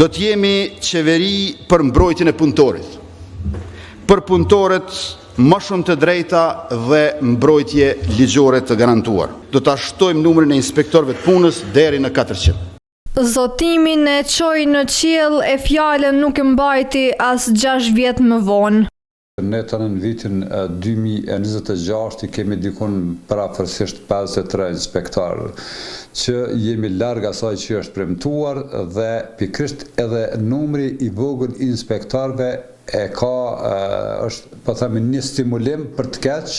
Do të jemi Qeveri për mbrojtjen e punëtorit. Për punëtorët më shumë të drejta dhe mbrojtje ligjore të garantuar. Do ta shtojmë numrin e inspektorëve të punës deri në 400. Zotimin e çoi në qiell e fjalën nuk e mbajti as 6 vjet më vonë. Ne tani në vitin 2026 i kemi dikun përafërsisht 53 inspektorë, që jemi larg asaj që është premtuar dhe pikërisht edhe numri i vogël i inspektorëve e ka është po themi një stimulim për të keq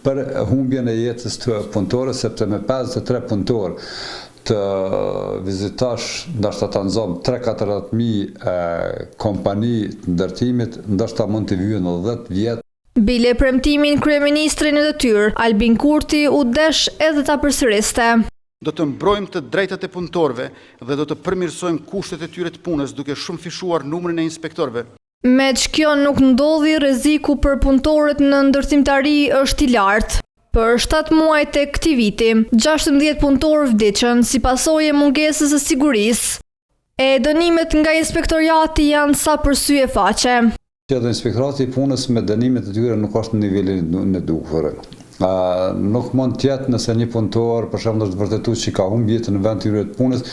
për humbjen e jetës të punëtorëve sepse me 53 punëtorë të vizitosh ndoshta ta nxom 3-4 mijë kompani të ndërtimit, ndoshta mund t'i vyhen edhe 10 vjet. Bile premtimin kryeministri në detyrë, Albin Kurti u desh edhe ta përsëriste. Do të mbrojmë të drejtat e punëtorëve dhe do të përmirësojmë kushtet e tyre të punës duke shumëfishuar numrin e inspektorëve. Meqë kjo nuk ndodhi, rreziku për punëtorët në ndërtimtari është i lartë. Për 7 muajt e këtij viti, 16 punëtorë vdiqën si pasojë e mungesës së sigurisë. E dënimet nga inspektoriati janë sa për sy e faqe. Që edhe inspektorati i punës me dënimet e tyre nuk është në nivelin e duhur. Nuk mund të jetë nëse një punëtor, për shembull, është vërtetuar që ka humbë jetën në vend të tyre të punës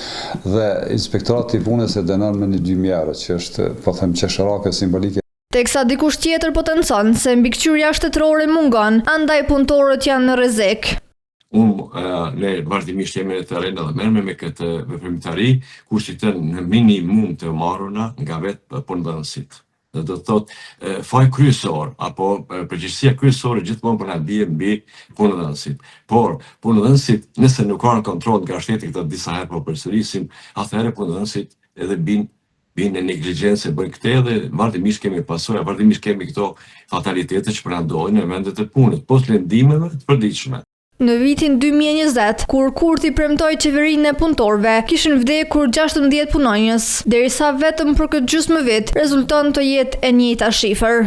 dhe inspektorati i punës e dënon me një 2000 euro, që është, po them, qesharake simbolike. Teksa dikush tjetër potencon se mbikëqyrja shtetërore mungon, andaj punëtorët janë në rrezik. Unë, ne vazhdimisht jemi në terren edhe merremi me këtë veprimtari, kushtet në minimum të marruna nga vetë punëdhënësit. Dhe do të thotë, faj kryesor apo përgjegjësia kryesore gjithmonë po na bie mbi punëdhënësit. Por punëdhënësit, nëse nuk ka kontroll nga shteti, këtë disa herë po përsërisim, atëherë punëdhënësit edhe bin bin në neglizhencë e bëjnë këtë edhe vazhdimisht kemi pasoja, vazhdimisht kemi këto fatalitete që po na ndodhin në vendet e punës, pos lëndimeve të përditshme. Në vitin 2020, kur Kurti premtoi qeverinë e punëtorëve, kishin vdekur 16 punonjës, derisa vetëm për këtë gjysmë vit rezulton të jetë e njëjta shifër.